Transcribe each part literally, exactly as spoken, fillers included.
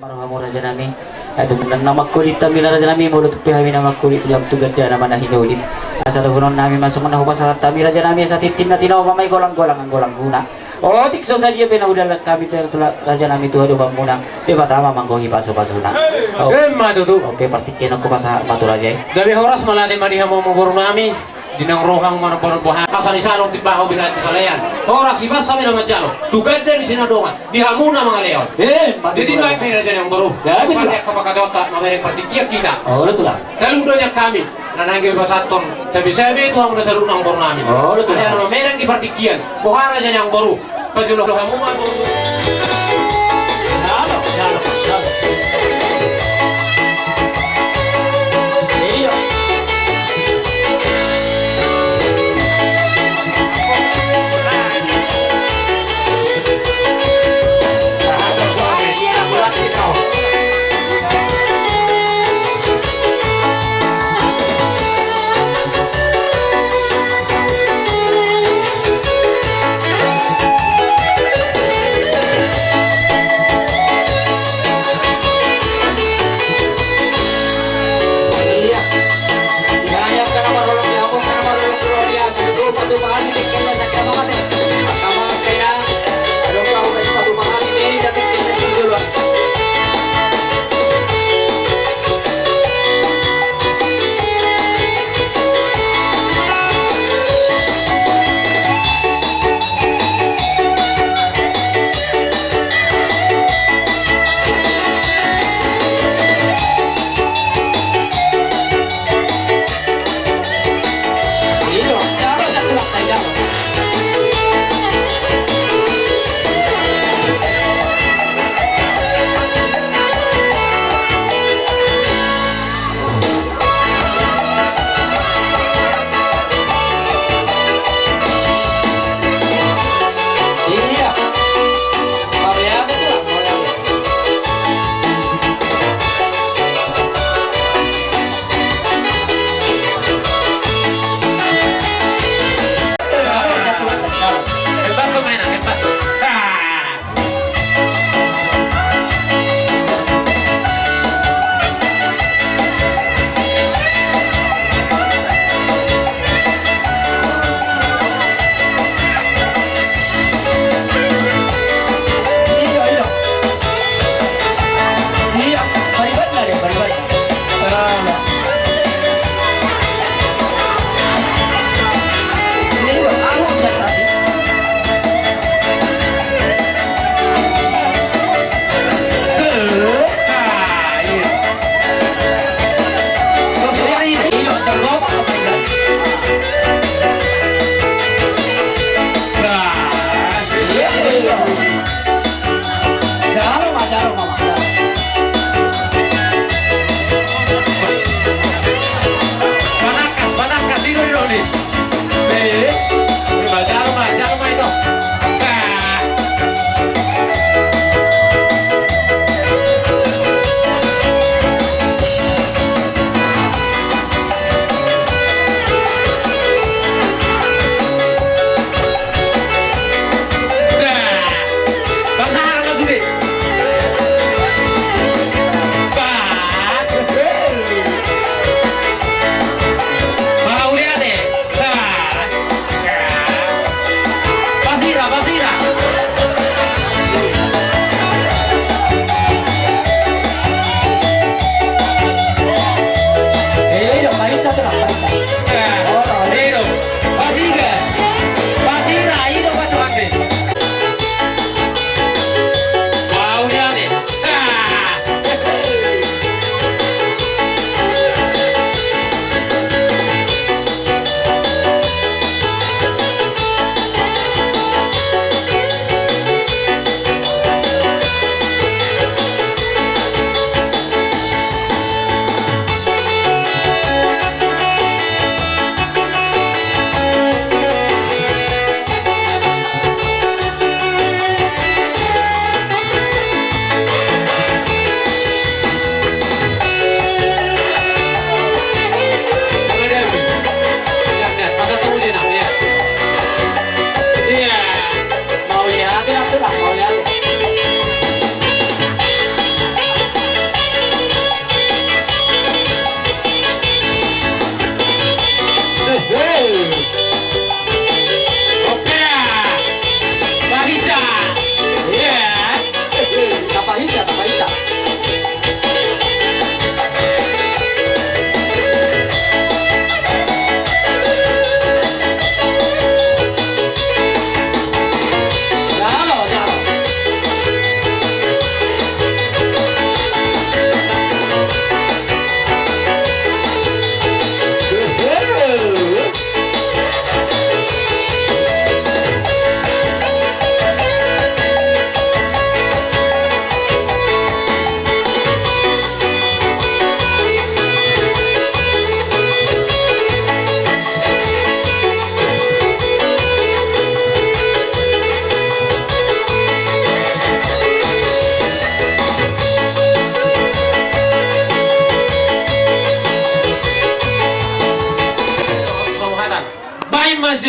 Marhamu rajanami. Ai tung na mangkulit hami rajanami, molo tung pe hami na mangkulit, tulang tu gandana ma na hinolit. Asa dohonon nami ma songon na hupasahat hami rajanami, asa tintin na tinahu ma i golang-golang anggo langguna. Otik so sadia pe na hudalan hami, rajanami, tu adopanmuna, Debata ma manggohi pasu-pasuna. Emma tutu. Oke, partingkian on hupasahat ma tu raja i. Gabe horas ma lae ma di hamu borunami. Di naung ro hamu manombonombo hami, asa ni salong timbaho binahen tu salean. Horas ibas hami na manjalo tu ganda ni sinadongan, di hamu na mangalean. Emma tutu. Jadi nuaeng pe raja ni amangboru. Gabe tutu. Pande angka pangkataionta mamereng partingkian hita. Olo tutu. Talu do nian hami na naeng gabe pasahathon sabe-sabe tu hamu na saluhutna amangborunami. Olo tutu. Alai na mamereng di partingkian, boha raja ni amangboru? Pajolo hamu ma boru. Jalo, jalo, jalo. Iya.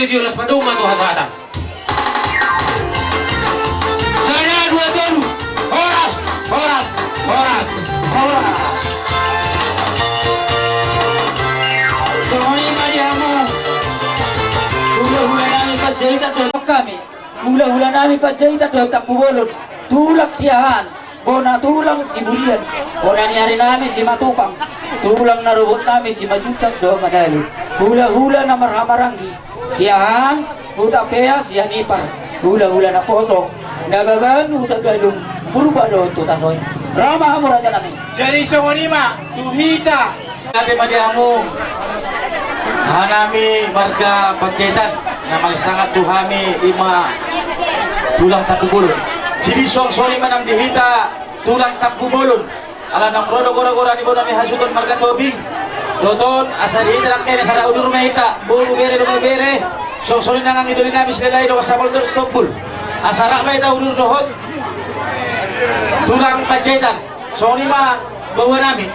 Di olas padomu ma tu hasahatan. Sada, dua, tolu. Horas, horas, horas, horas. Songon i ma di hamu hulahula nami Panjaitan dohot hami. Hulahula nami Panjaitan dohot Tampubolon, tulang Siahaan, bona tulang Siburian, bona ni ari nami Simatupang, tulang na robot nami Simanjuntak dohot Manalu, hulahula na marhahamaranggi Siahaan, Hutapea, Sianipar, hulahula naposo Nababan, Hutagalung, Purba dohot Hutasoit. Ro ma hamu raja nami. Jadi songon i ma tu hita. Ate ma di hamu, hanami marga Panjaitan, na mangsangat tu hami i ma tulang Tampubolon. Jadi songon i ma nang di hita tulang Tampubolon. Ala naung ro do gora-gora ni bona ni hasuhuton marga Tobing. Dohot on, asa di hita nangkin, asa ra udur ma hita, boru, bere dohot ibebere. Songon i nang anggi doli nami Silalahi dohot Sapoldo Sitombul. Asa rap ma hita udur dohot tulang Panjaitan. Songon i ma boa nami.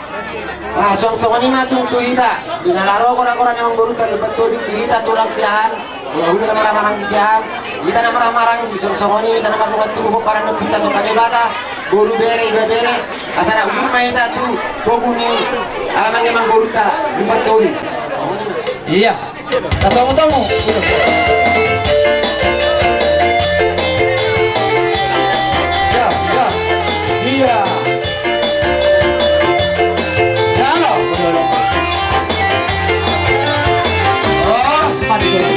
Ah, song, songon i ma tung tu hita. Di na laho ro gora-gora ni amangborunta Lumban Tobing, tu hita tulang Siahaan, hulahula na marhahamaranggi Siahaan, hita na marhahamaranggi, song, songon i hita na mardongan tubu, pomparan ni ompunta Sombadebata, boru, bere, ibebere, asa ra udur ma hita tu pogu ni alaman ni amangborunta Lumban Tobing. Songon i ma. Iya. Tatomu-tomu. Siap, siap. Iya. Siap, lo. Oh, mati dulu.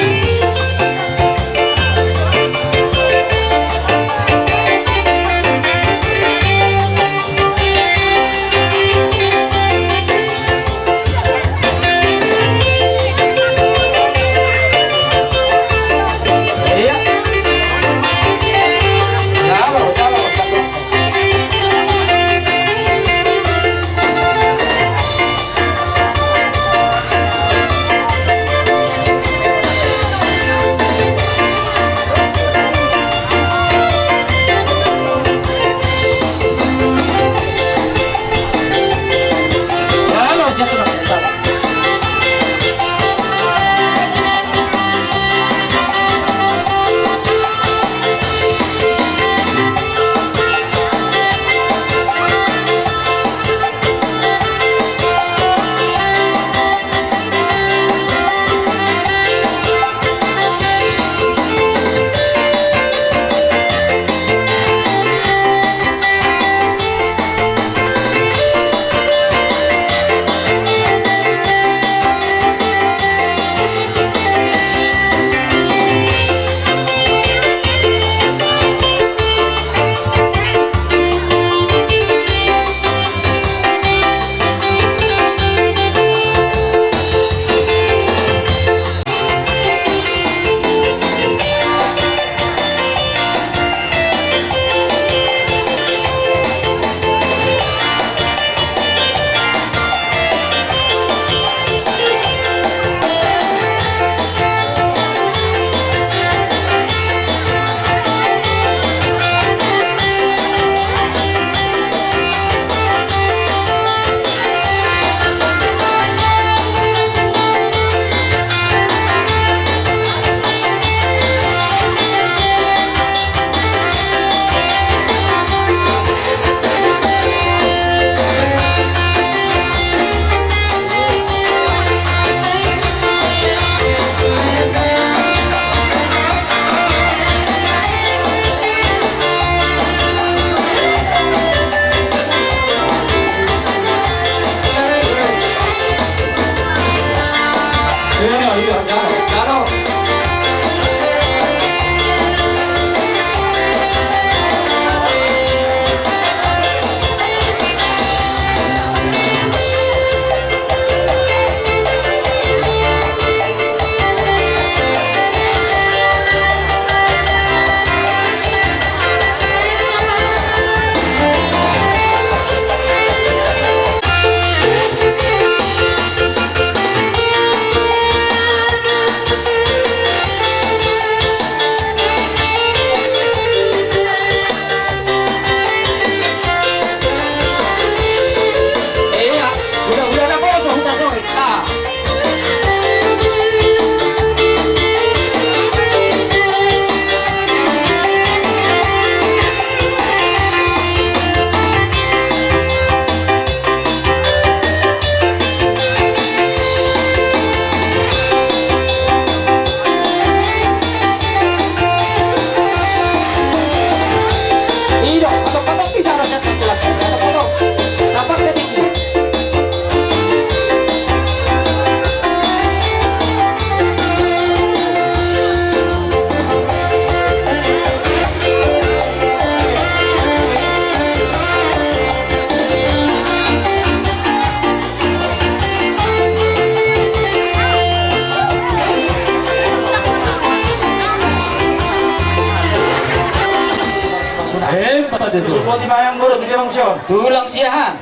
Di ma amang boru, tu dia ma muse on? Tulang Siahaan.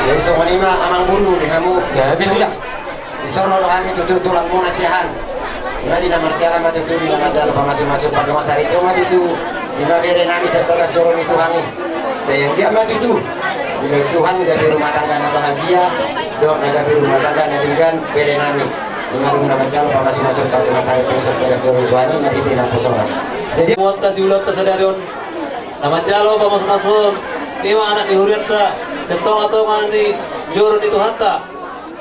Jadi songon i ma amang boru di hamu. Jadi sudah. Dison ro hami tutu tulangmuna Siahaan. Ima di na marsiala ma tutu, di na manjalo pamasumasu pardongansaripeon ma tutu. Ima bere nami sian bagas joro ni Tuhan i. Sai anggiat ma tutu dilehon Tuhan gabe rumah tangga na bahagia dohot na gabe rumah tangga na denggan bere nami. Ima dung na manjalo pamasumasu pardongansaripeon sian bagas joro ni Tuhan i, ima di na posona. Jadi muatta di ulaonta sadari on. Na manjalo pamasumasuon, ima anak ni hurianta sian tongatonga ni joro ni Tuhanta.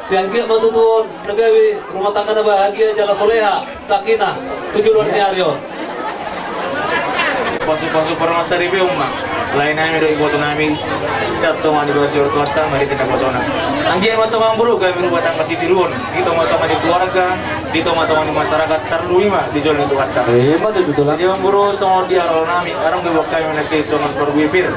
Sai anggiat ma tutu on na gabe rumah tangga na bahagia jala soleha, sakinah tu joloan ni ari on. Pasupasu pardongansaripeon ma lae nami dohot iboto nami sian tonga ni bagas joro ni Tuhanta, ima di na posona. Anggiat ma tong amang boru gabe rumah tangga sitiruon di tongatonga ni keluarga, di tongatonga ni masyarakat, tarlumobi ma di jolo ni Tuhanta. Ima tutu tulang. Jadi amang boru, songon dia ro nami, adong do boan hami nangkin songon parbue pir.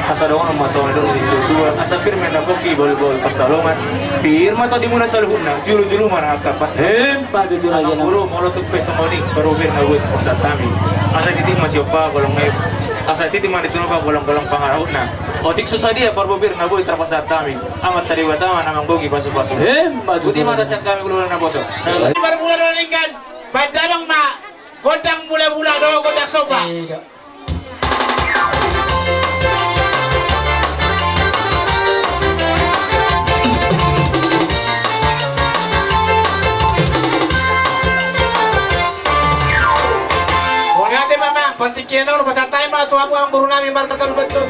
Asa dohonon ma songon didok ni situatua, asa pir ma inna pongki, bahulbahul pansalongan. Pir ma tondimuna saluhutna, jolojolo ma na angka pansalongan. Ima tutu raja. Amang boru, molo tung pe songon i parbue pir na boi tarpasahat hami, asa titik ma siompa golanggolang, asa titik ma di tinopa golanggolang pangarahutna. Otik so sadia parbue pir na boi tarpasahat hami, Amanta Debata ma na manggohi pasupasu. Ima tutu. Botima ma sian hami hulahula naposo. Ima. Marmula do denggan, baen damang ma gondang mulabula dohot gondang somba. Ida. Mauliate ma amang, partingkian on hupasahat hami ma tu hamu amang boru nami marga Kalubanto.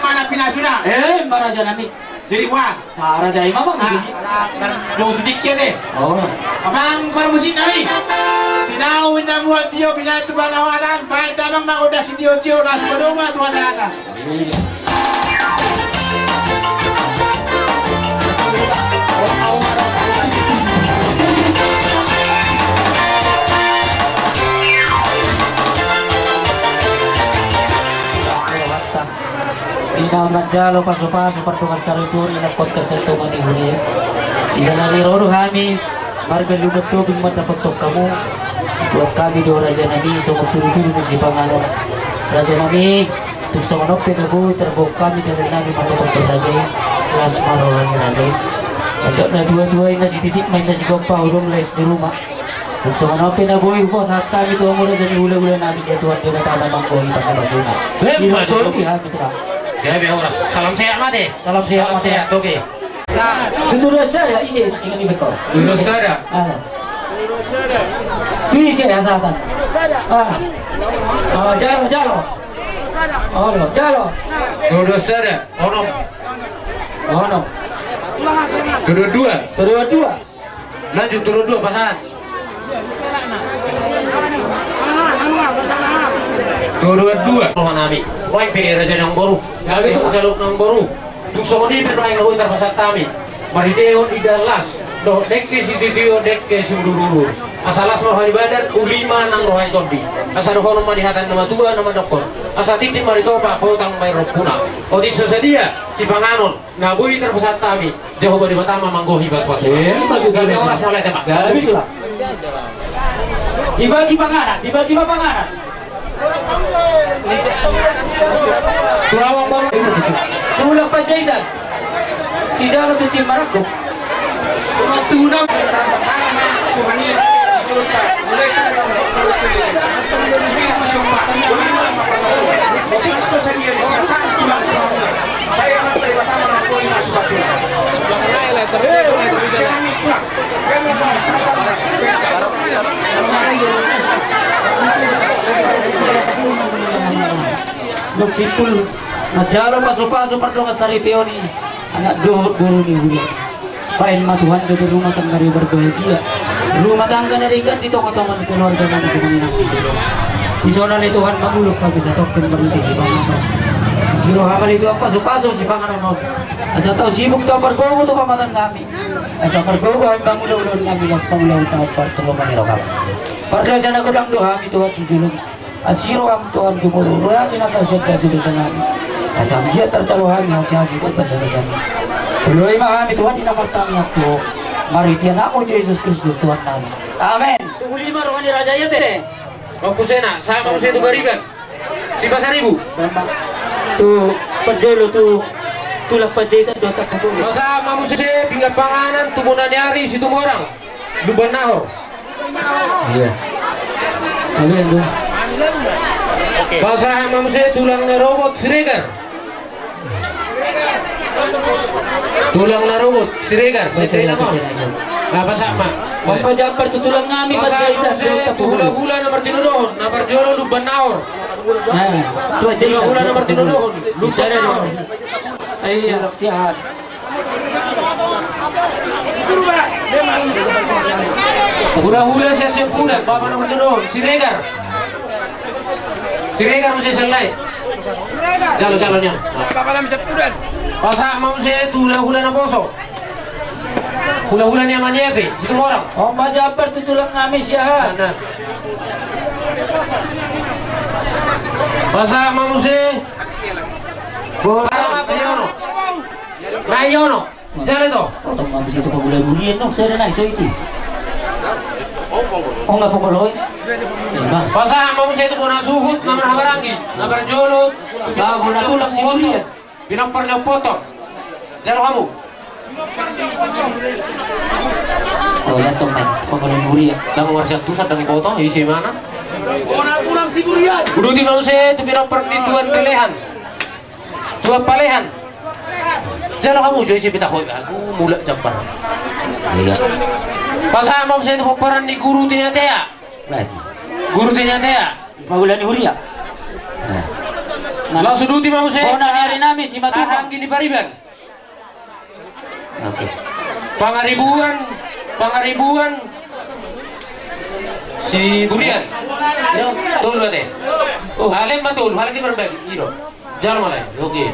Mana pinasuna? Eh, ma raja nami. Jadi, wah. Ah, raja i ma, Bang. Ah, jadi. Dong tu tiket, eh. Oh. Abang parmusik nami. Tinau inda muat tio, pinatu bana watan. Baik, abang ma udah si tio-tio, las madonga tu watan. Iya. Ina manjalo pasu-pasu pardongan saripeon i nangkon kasentoman ni huria. Di sana ni ro do hami marga Lumban Tobing mandapothon hamu. Buat hami do raja nami songon tudu-tudu ni sipanganon. Raja nami, tung songon on pe na boi tarbohon hami dalan nami mandapothon raja i. Las ma roha ni raja i. Untuk na tua-tua i na sititi ma i na sigompa, hudon laos di rumah. Songon on pe na boi hupasahat hami tu hamu raja ni hula-hula nami, sai Tuhan Debata ma manggohi pasu-pasuna. Emma tutu. Di hami tu. Gabe horas. Salam sehat ma ate. Salam sehat ma ate. Salam sehat, oke. Tutu dosa ya, ise, ingat ni beko. Tutu dosa ya. Ah. Tu ise ya, satan. Ah. Ah, jalo, jalo. Olo, jalo. Tutu dosa ya. Onom. Onom. Tutu dua. Tutu dua. Lanjut, tutu dua, pasahat. Tutu dua. Roha nami. Roha i pe raja ni amangboru. Gabe tu. Saluhut ni amangboru. Tung songon i pe roha i na boi tarpasahat hami. Marhitehon ida las. Dohot dengke sitio-tio, dengke siudur-udur. Asa las ma roha ni badan, uli ma nang roha ni tondi. Asa dohonon ma di hata ni na matua na mandokkon. Asa tintin ma di topa, hotang ma di rompuna. Otik so sadia sipanganon. Na boi tarpasahat hami, Jahowa Debata ma manggohi pasu-pasu. Eh, maju. Gabe horas ma ate, Pak. Gabe tu lah. Dibagi panganan, dibagi ma panganan. Tulang Panjaitan. Sijalo tu tim marangkup. Tulang. Dung simpul manjalo pasu-pasu pardongan saripeon i, anak dohot boru ni huria. Bahen ma Tuhan dope rumah tangga na berbahagia, rumah tangga na denggan di tonga-tonga ni keluarga nami sumanginang. Dison ale Tuhan manguluk hami satongkin marhite sipanganon. Disi roha ma ale Tuhan pasu-pasu sipanganon on. Asa tau sibuk tau pargogo tu pamatang nami. Asa pargogo hami mangula-ula nami las mangula-ula partuloman ni roham. Pardosa na godang do hami Tuhan di jolom. Asi roham Tuhan jumolo roha si na sasada si dosa nami. Asa anggiat tarjalo hami hasi-hasi dohot basa-basa. Puloi ma hami Tuhan di na martangiang tu Ho. Marhite Anakmu Jesus Kristus Tuhan nami. Amen. Tubu lima roha ni raja i ate. Ompusena, sahat ma muse tu Bariban. Si Pasaribu. Tu parjolo tu tulang Panjaitan do tak. Pasahat ma muse pinggan panganan tu bona ni ari Situmorang. Lumban Nahor. Iya. Pasahat ma muse tulang na robot Siregar. Tulang na robot Siregar, sesena ma. Pasahat ma. Pasahat ma muse tu hula-hula na martinodohon, na parjolo Lumban Nahor. Hula-hula na martinodohon, Lumban Nahor. Iya. Hula-hula sian Sempudan, bapa na martinodohon, Siregar. Siregar muse sian lae. Jalo, jalo nian. Pasahat ma muse tu hula-hula na poso. Hula-hula ni amani epe, Situmorang. Pasahat ma muse tu tulang nami Siahaan. Pasahat ma muse. Boha ma Siono. Nah, Iono. Jale to. Otak ma muse tu pangula durian no, sada na iso iti. O nga pangoloi. Pasahat ma muse tu bona suhut na marhahamaranggi, na parjolo. Bona tulang Siurian. Pinompar ni ompu Oto. Jalo hamu. O, lihat tong, pangula durian. Dang marsiantusan dang iboto, isi mana? Bona tulang Siurian. Uduti ma muse tu pinompar ni Tuan Pelehan. Tuan Palehan. Jalo hamu jo isi pita hoi. Aku mulak jambar. Iya. Pasahat ma muse tu pomparan ni Guru Tinatea. Guru Tinatea. Pangula ni huria. Laos uduti ma muse. Bona ni ari nami, Simatupang. Anggi ni Pariban. Oke. Pangaribuan, Pangaribuan Siburian. Tolu ate. Oh. Alem ma tolu, halak i marbagi. I do. Jalo ma lae. Oke.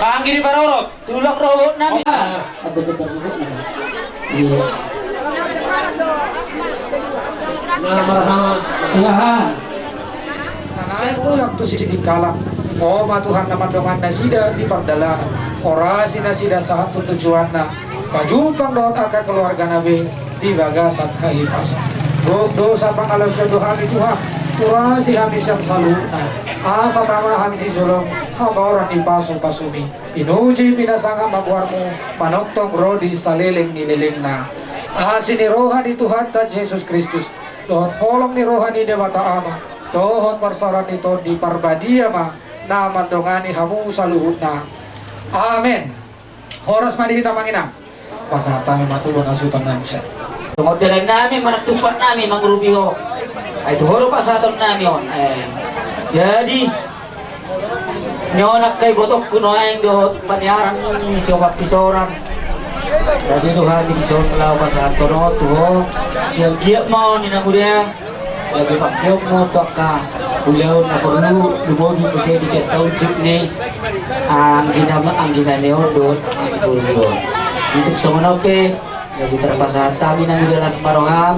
Anggi ni Parorot. Tulak rohot nami. Ah. Iya. Nah, marhamat. Iya. Sai tulak tu Sidikalang. Ho ma Tuhan na mandongani nasida di pardalanan. Horasi nasida sahat tu tujuanna. Pajumpang dohot angka keluargana be di bagasan hahipason. Gok dosa pangalaosion do hami Tuhan. Horasi hami sian saluhutna. Asa tama hami di jolo habaoran ni pasupasumi. Pinuji pinasangap ma goarmu, manongtong ro di saleleng ni lelengna. Asi ni roha ni Tuhanta Jesus Kristus, dohot holong ni roha ni Debata Ama, dohot parsaoran ni Tondi Parbadia ma na mandongani hamu saluhutna. Amen. Horas ma di hita, amang inang. Pasahat hami ma tu bona suhut nami. Songon dalan nami, manang tumpak nami mangurupi ho. Ai tu ho do pasahaton nami on. Eh, jadi, ni on angka ibotongku nuaeng dohot paniaran ni si Opat Pisoran. Jadi do hami dison laho pasahathon on tu ho. Sian giat ma on, inang, uda. Jadi pangkeonmu tu angka ulaon na porlu, lumobi muse di pesta unjuk ni anggina, anggina ni on dohot anggi boru ni on. Untuk songon on pe, jadi tarpasahat hami, inang, uda, las ma roham.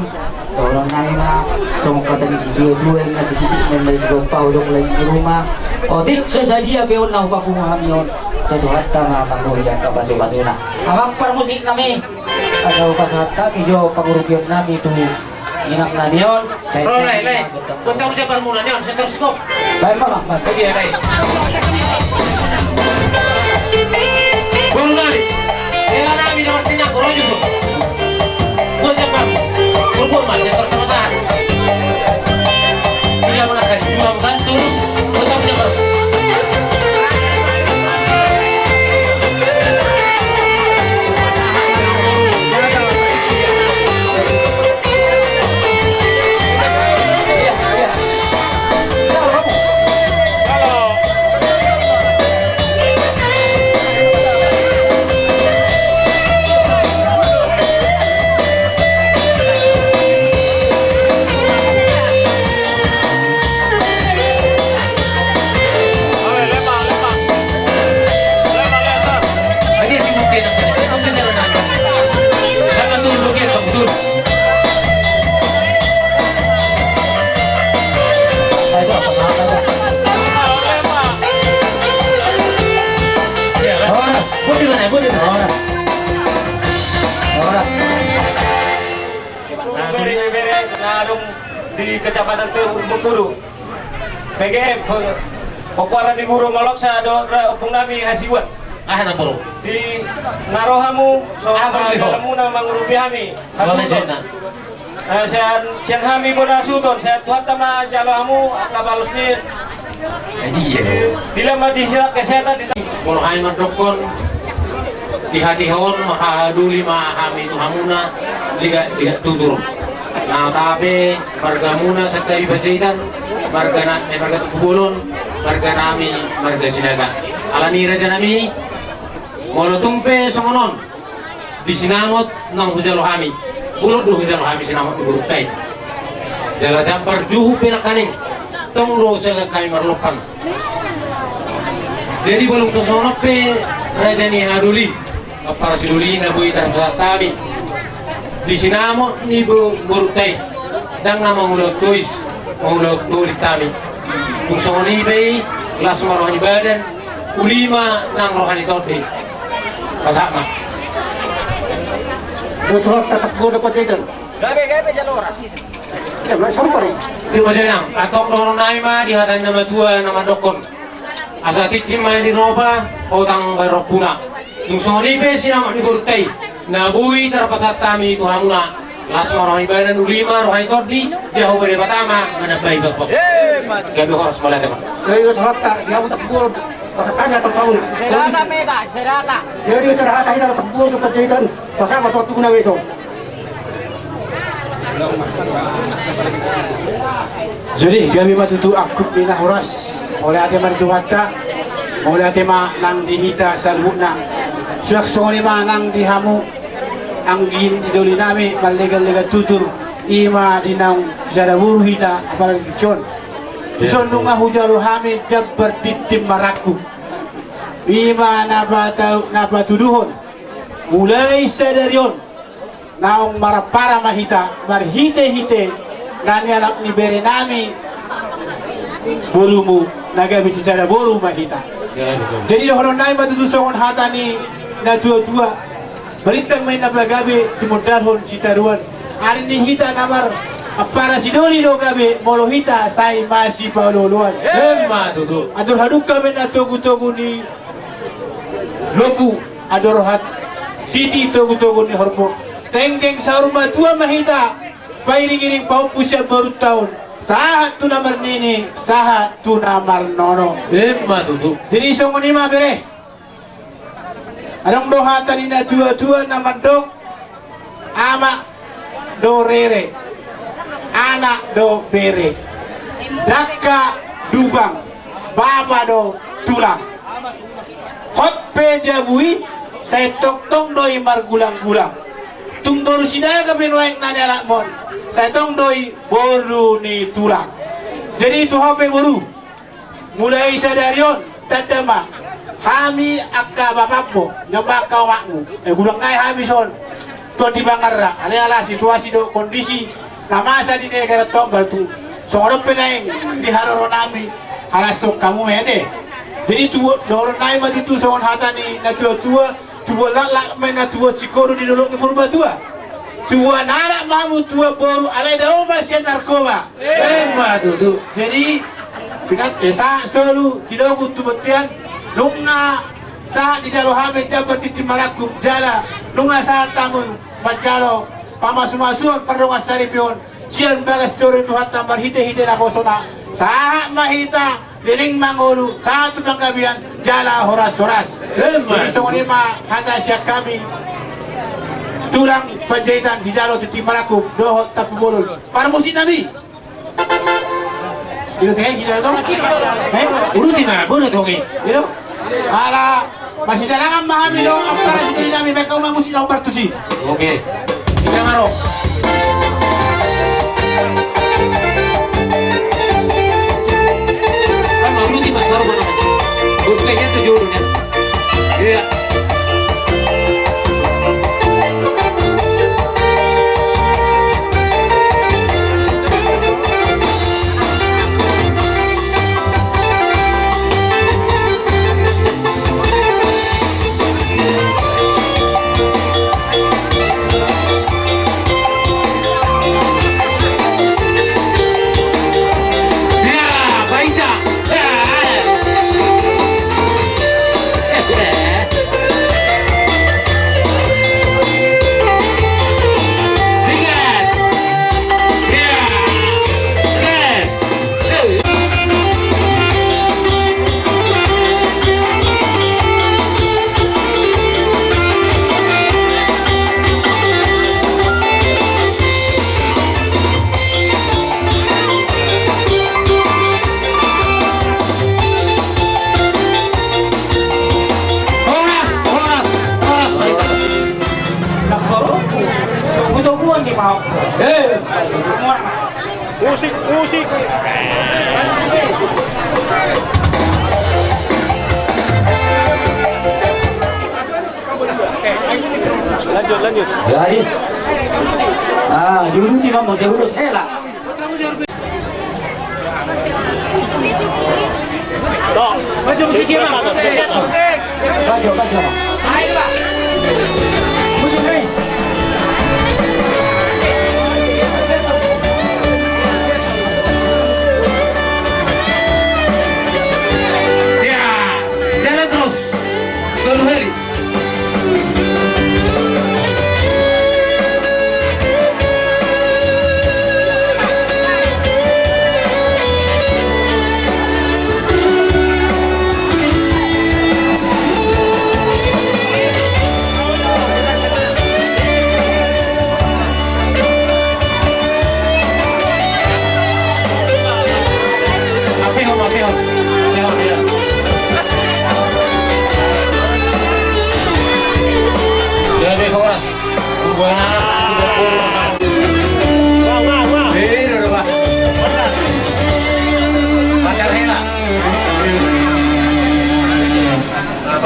Dohonon nami ma songon hata ni situatua, ninna sititik, ninna sigompa, hudok lae si ruma. Otik so sadia pe on na hupapungu hami on, sai Tuhanta ma manggohi angka pasupasuna. Amang parmusik nami, asa hupasahat hami jo pangurupion nami tu inang nami on. Ro, lae, lae. Buat kamu siapa muna ni on, setor skop. Baik, Bang. Baik. Iya, lae. Boru nami. Ela nami na martina, boru aja, so. Buat siapa? Boru, boru, Bang. Setor sama tahan. Iya, mana kan? Dua, bukan, turun. Buat kamu siapa? Horas, budi mana, budi mana, horas. Horas. Bere, bere, na dung di Kecamatan Tebo Mukuru. P G M, pe-, Pokuaran ni Guru Moloksa dohot ra-, ompung nami Hasibuan. Aha na boru? Di na ro hamu, so, aha boru, dalanmuna mangurupi hami. Hasuhuton. Eh, sian, sian hami bona hasuhuton, sian Tuhanta ma jalo hamu angka balos ni. Iya. Di-, dilam ma di sila kesehatan di. Molo hami mandokkon, di hatiha on, marhahadoli ma hami tu hamuna, ligat, ligat tutur. Na tape, margamuna santabi Panjaitan, marga na-, eh, marga Tugu Bolon, marga nami, marga Sinaga. Alani, raja nami, molo tung pe songon on, di sinamot naung hujalo hami, bulung do hujalo hami sinamot di borunta i. Jala jambar juhut pe nangkaning, tong do sagan hami marlompan. Jadi, molo tung songon on pe, raja ni hahadoli, ampara sidoli na boi tarpasahat hami di sinamot ni bo-, borunta i, ndang na mangulahon tois, mangulahon tolit hami. Tung songon i pe i, las ma roha ni badan, uli ma nang roha ni tondi. Pasahat ma. Dos roha tatap gua dapat jahitan. Gabe, gabe, jalo horas. Ya, nggak sampar i. Di Majenang, antong dohonon nami ma di hata ni na matua na mandokkon. Asa tingki ma di roha, hotang bahen rompuna. Tung songon i pe sinamot ni borunta i, na boi tarpasahat hami tu hamuna. Las ma roha ni badan, uli ma roha ni tondi, di Jahowa Debata ma manambai pasupasu. Gabe horas, mauliate ma. Jadi, dos roha ta, di hamu tatap gua, pasahat hami hata tahu. Serata, meta, serata. Jadi, serata hita tatap gua dapat jahitan, pasahat ma tu hatuna beso. Jadi gabe ma tutu angkup ni na horas. Mauliate ma di Tuhanta. Mauliate ma nang di hita saluhutna. Suang songon i ma nang di hamu anggi ni doli nami, marlega-lega tutur. I ma di naung sisada boru hita, apala di tingki on. Dison nunga hujalo hami jambar tintin marangkup. I ma na pata-, na patuduhon. Mulai sadari on naung marampara ma hita marhite-hite na nialap ni bere nami borumu, na gabe sisada boru ma hita. Jadi dohonon nami ma tutu songon hata ni na tua-tua. Balintang ma inna pagabe tumondalhon sitaruan. Ari ni hita na marampara sidoli do gabe, molo hita sai masipaolo-oloan. Emma tutu. Andor hadungka ma inna togu-togu ni lombu, andor hatiti togu-togu ni horbo. Tenggeng saur matua ma hita pairing-iring pahompu sian borunta on, sahat tu na marnini, sahat tu na marnono. Emma tutu. Jadi songon i ma bere. Adong do hata ni na tua-tua na mandok, ama do rere, anak do bere, dangka dubang, bapa do tulang. Hot pe jabu i, sai tongtong do i margulang-gulang. Tung boru Sinaga pe nuaeng na nialapmon, sai tong do i boru ni tulang. Jadi tu ho pe boru, mulai sadari on, tanda ma hami angka bapammu, jomma angka omakmu. Eh, godang nai hami son, tuan di Pangarna, alai ala situasi dohot kondisi na masa di negaranta on, batu songon on pe naeng di haroro nami, halashon hamu ma i ate. Jadi tu dohonon nami ma tutu songon hata ni na tua-tua, tubuan laklak ma inna tubuan singkoru di dolok ni Purbatua. Tubuan anak ma hamu tubuan boru, alai dao ma sian narkoba. Emma tutu. Jadi pinat, eh, sahat solu, tinogu tu bontean, nunga sahat dijalo hami jambar tintin marangkup jala nunga sahat hamu manjalo pamasu-masuon pardongansaripeon sian bagas joro ni Tuhanta marhite-hite naposona. Sahat ma hita leleng mangolu, sahat tu panggabean jala horas-horas. Emma. Jadi songon i ma hata sian hami, tulang Panjaitan sijalo tintin marangkup dohot Tampubolon. Parmusik nami. Ido te, ido te. Eh? Uruti ma, bodo tongi. Ido. Ala masijalangan ma hami do, ampara sidoli nami, baen hamu ma musik na hombar tusi. Oke. Kita ngaro. Kan mau rutin, Mas, baru mana? Bukan ya tujuh urutan. Iya. Horas, horas, horas. Togu-toguan ni, Pak. Eh. Musik, musik. Lanjut, lanjut. Jadi, ah, dulu di Mambo Segurus, eh, lah. Ya, jalan terus. Tolu heli.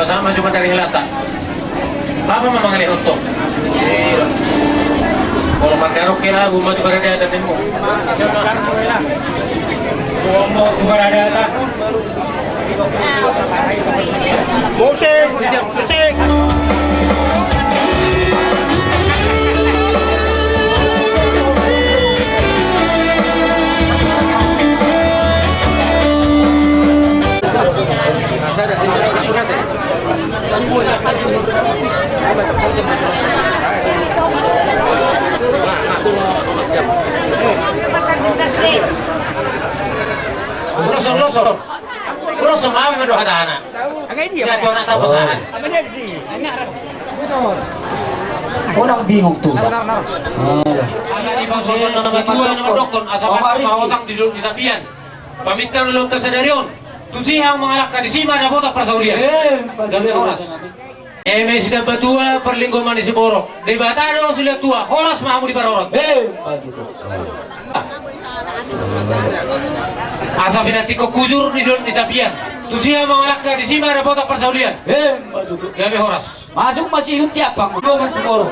Sama cuma dari helata. Apa memang lehon to? Kalau pakai rok kira gua mati pada dia dan nemu. Gua mau tuh pada dia. Musik, musik. Losor, losor. Losor, mau ngedo hatana. Dia tuh anak tahu pasahan. Unang bingung tuh. Anak di bawah sana, nama dua, nama dokon, asal pakai utang di dulu di tapian. Paminta dulu tersadari on. Tusi hamu mangalangka, disi ma dapotan parsaulian. Gabe horas. Eme sitambatua, parlinggoman ni siborok. Debata do sulian tua, horas ma hamu diparorot. Asa pinantikhon hujur di dolok ni tapian. Tusi hamu mangalangka, disi ma dapotan parsaulian. Gabe horas. Masuk masihut tiapang, dua masiboro.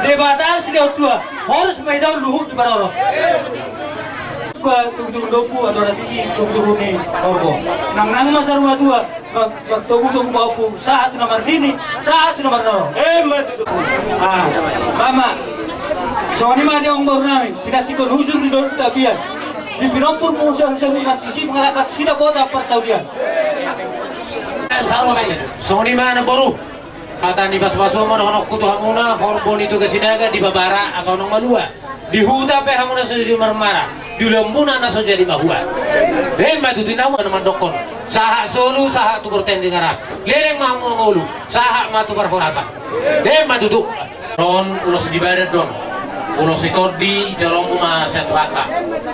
Debata sude tua, horas ma i daon luhut diparorot. Gua tugu-tugu lombu, andor hatiti tugu-tugu ni horbo. Nang-nang ma saur matua, ma-, ma-, tugu-tugu pahompu, sahat tu na marnini, sahat tu na marnono. Emma tutu. Ah, mama. Songon i ma di amangboru nami, pinantikhon hujur di dolok tapian. Di pinompur musuh saluhut, disi mangalangka, disi dapotan parsaulian. Songon i ma amangboru. Hata ni pasu-pasu ma dohononku tu hamuna, horbo ni Toga Sinaga dipabara asa unang malua. Di huta pe hamuna so jadi marmara, di ulaonmuna na so jadi mahua. Emma tutu, na ua na mandokkon. Sahat solu, sahat tu bortean di ngara. Leleng ma hamu mangolu, sahat ma tu parhorasan. Emma tutu. On ulos di badan do on. Ulos i tondi, jolongmu ma sian Tuhanta.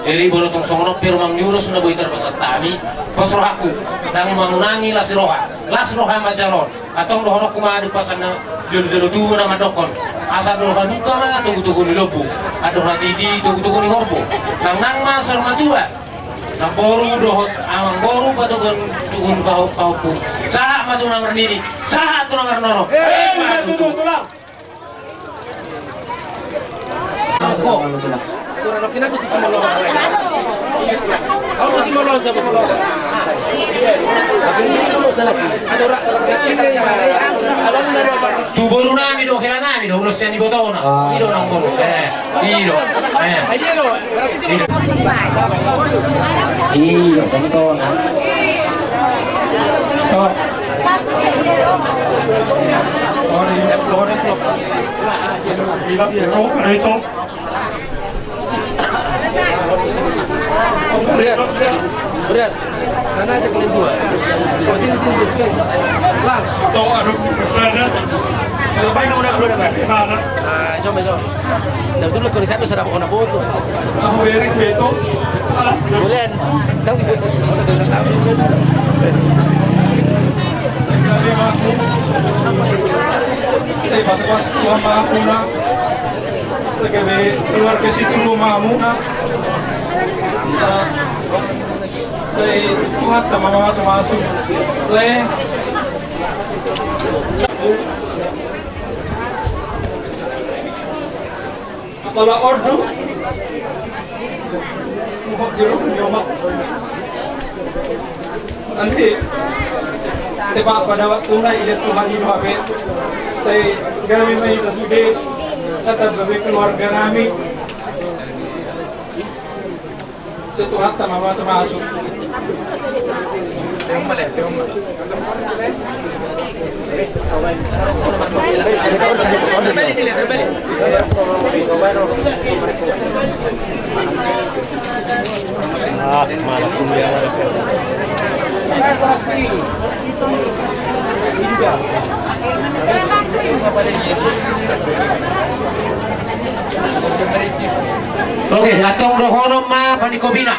Jadi molo tung songon on pe rumang ni ulos na boi tarpasahat hami, pos rohangku, ndang mangunangi las ni roha. Las roha ma jalo on. Antong dohononku ma di pasan na jolo-jolo tubu na mandokkon. Asa dohononku ma tugu-tugu ni lombu. Andor hatiti tugu-tugu ni horbo. Nang-nang ma saur matua. Namboru dohot amangboru patogon tugu ni paho-, pahompu. Sahat ma tu na marnini. Sahat tu na marnono. Emma tutu, tulang. Tu boru nami do, hela nami do, ulos sian ibotona. Ah. I do nang boru. Eh, i do. Eh. I do. I do, sian ibotona. Stop. Brian, Brian, sana aja kalian dua. Oh, sini, sini, sini. Lang. Tuh, aduh, Brian. Coba yang udah, udah, udah. Mana? Ah, coba, coba. Nah, itu lu tulis satu, serap kona foto. Aku beri foto. Alas. Brian. Saya pas-pas, Tuhan Maha Puna. Sebagai keluarga situ rumahmu, nak. Sai Tuhan ta ma mamasu-masu. Le. Apala ordu. Nanti tepa pada waktuna, ilet Tuhan i do hape. Sai gabe ma hita sude, tetap gabe keluarga nami. Sai Tuhan ta ma mamasu-masu. Oke, antong dohonon ma paningkopina.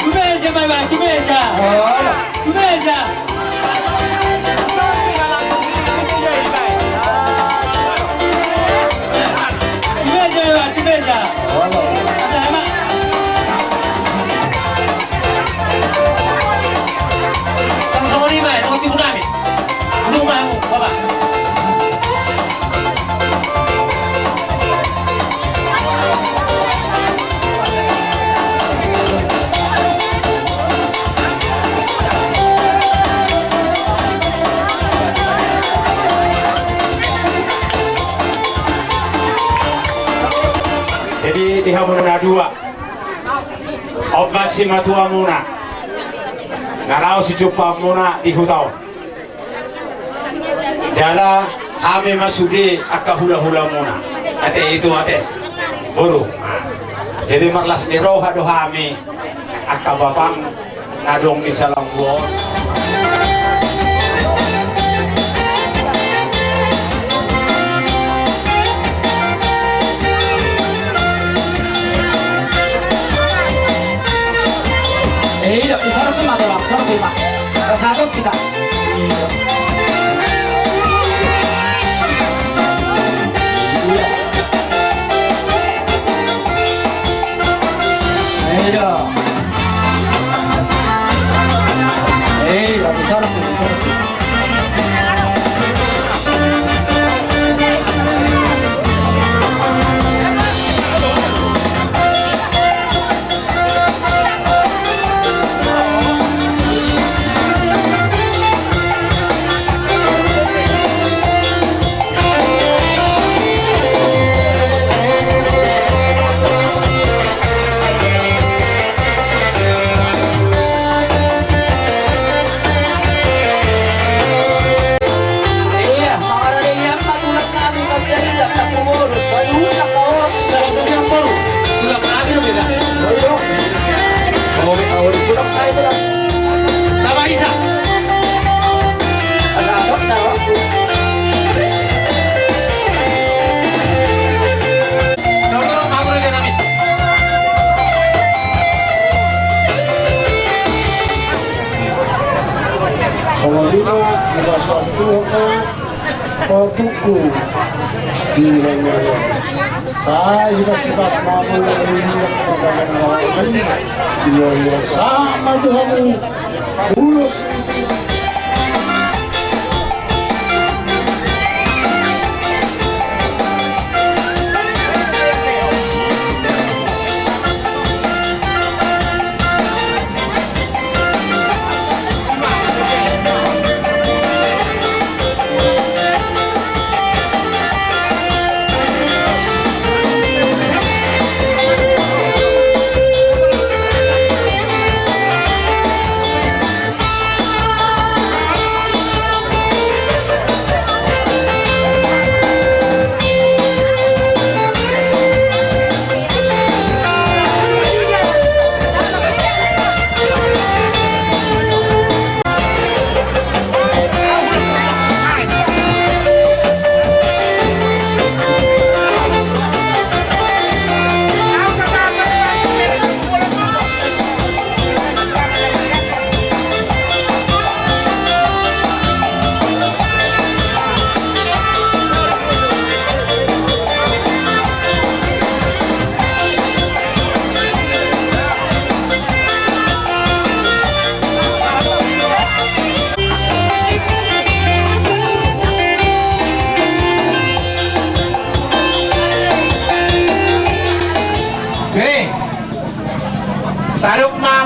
Tu meja ma iba, tu meja. Tu meja. Jadi di hamuna na dua, on ma simatuamuna na laho sijumpangmuna di huta on. Jala hami ma sude angka hulahulamuna. Ate, itu ate. Boru. Jadi marlas ni roha do hami angka bapang na adong di salangguon. Eh, iya, di sana tuh ada laptop, Pak. Ke satu kita. Songon i ma, ibasbas Tuhan ma, patuku di lelengna. Sai ibasbas ma muna di lelengna. Ia, ia, sama Tuhan. Ulos.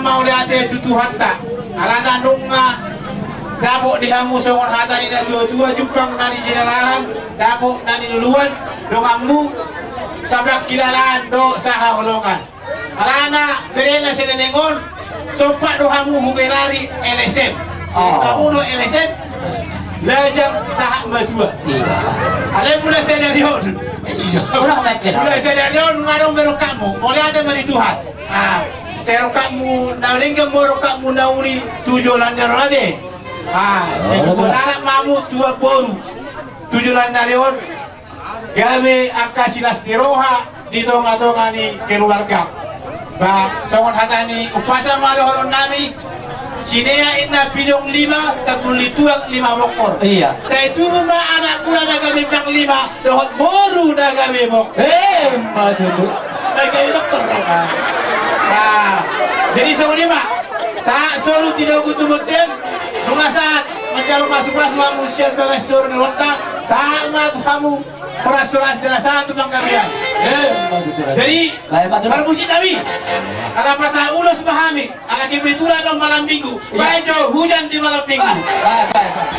Mauliate tu Tuhanta, alana nunga dapot di hamu songon hata ni natuatua, jumpang na jinalahan, dapot na niluluan, donganmu sapangkilalaan dohot sahaholongan. Alana berena sian neneng on, sompat do hamu hugelari L S M. Oh. Hamu do L S M, lajang sahat matua. Iya. Alai mula sadari on. Iya. Mula sadari on nunga adong be rongkapmu. Mauliate ma di Tuhan. Ah, sai rongkapmu na denggan ma rongkapmu na uli tu joloan ni ari on ate. Ah, sai tu anak ma hamu, tu boru tu joloan ni ari on. Gabe angka silas ni roha di tongatonga ni keluarga. Ba songon hata ni umpasa ma dohonon nami, sinea inna pidong lima, tambul ni tuak lima bongkor. Iya. Sai tubu ma anak mula na gabe panglima dohot boru na gabe bongkor. Eh, ma tutu. Na gabe dokter. Nah, jadi songon i ma. Sahat solu tinogu tu bontean. Nunga sahat manjalo pasupasu hamu sian bagas joro ni rohanta. Sahat ma tu hamu. Horas-horas jala sahat tu panggabean. Eh, jadi, parmusik nami, ala pasahat ulos ma hami, ala kebetulan do malam minggu. Iya. Baen jo Hujan di Malam Minggu. Ah, baik, baik, baik.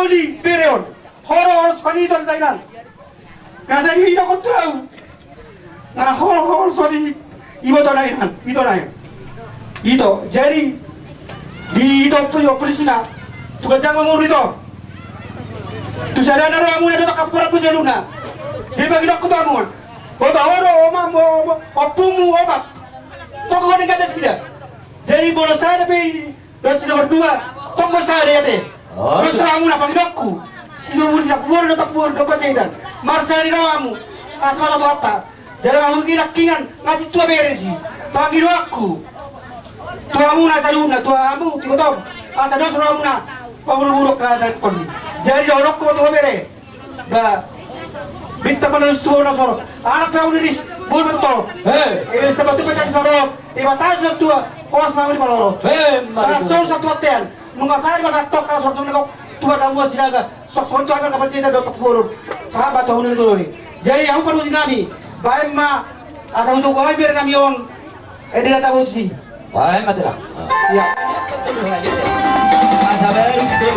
Di bere on. Ho do holos pangidoan sian inang. Nga sai didok tu ahu. Nga ho, ho holos di iboto na inang, ito na inang. Ito, jadi di ito pu yo prisina. Tu ganjang umur ito. Tu sada na rohamuna dohot angka parbusi luna. Jadi bagi dokku tu amun. Boto ho do oma, mo, mo, ompumu opat. Tonggo ni ganda sida. Jadi bola sada pe. Dohot si nomor dua, tonggo sada i ate. Oh, dos rohamuna pangidokku. Situbu ni sapuboru dohot opat boru dohot panjaitan. Marsahali rohamu. Asa marsatu hatta. Jala nga hugina kingan nga sintua bere disi. Pangidokku. Tu hamuna saluhutna, tu hamu, tu ibotom. Asa dos rohamuna. Paburuburu angka na tingkos i. Jadi dohononku ma tu ho bere. Ba. Bintang mana tu na sorot. Anak pe ahu didis. Bulu betul. Hei. Ibe sita batu pe dari sorot. Iba tahu sudah tua. Holas ma di palorot. Hei, mari. Sasol satu atean. Nunga sari masa tok ka sorot songon kau. Tua kamu sinaga. Sok songon tu anak apa cerita dotok burung. Sahabat tahu ni tu ni. Jadi ahu parusi kami. Baen ma. Asa untuk kami biar kami on. Eh, dia tahu si. Baen ma tulang. Ia. Asa baru tu.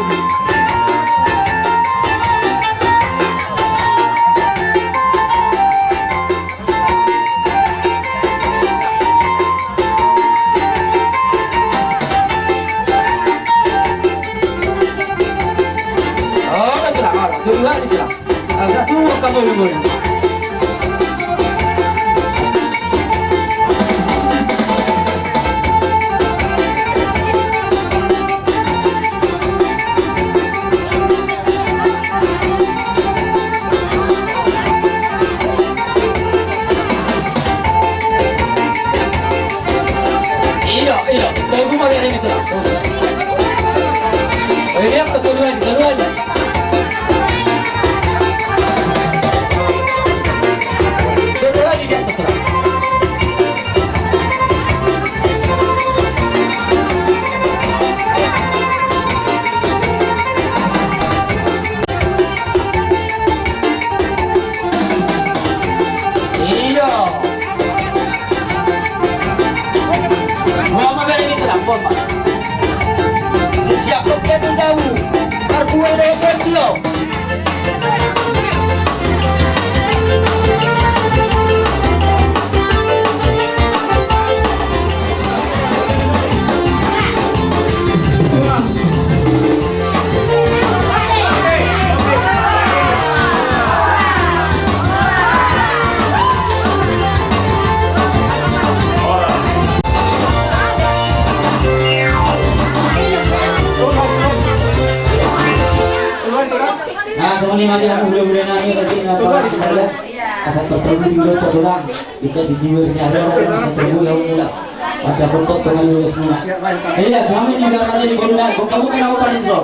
Oh, tulang, tulang, tulang. Asa tumbuk ka mulu-mulu. Iyo, iyo. Tunggu, mau biar ini tuh. Oh, iya, keturunan, keturunan. Iya. Mama beri kita lapor, Pak. Siap, oke, tuh, jauh. Kartu ada, oke, sio. Nah, songon i ma di hamu hulahula nami, tadi na palas na ya. Asa tertemu di ulo tertulang. Ica di jiwa ni ada orang asa tertemu ya mula. Ada kontok dengan Yulis mula. Iya, selama ini jangan ada di Borneo. Kok kamu kena obat itu?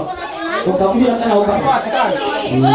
Kok kamu juga kena obat? Hmm.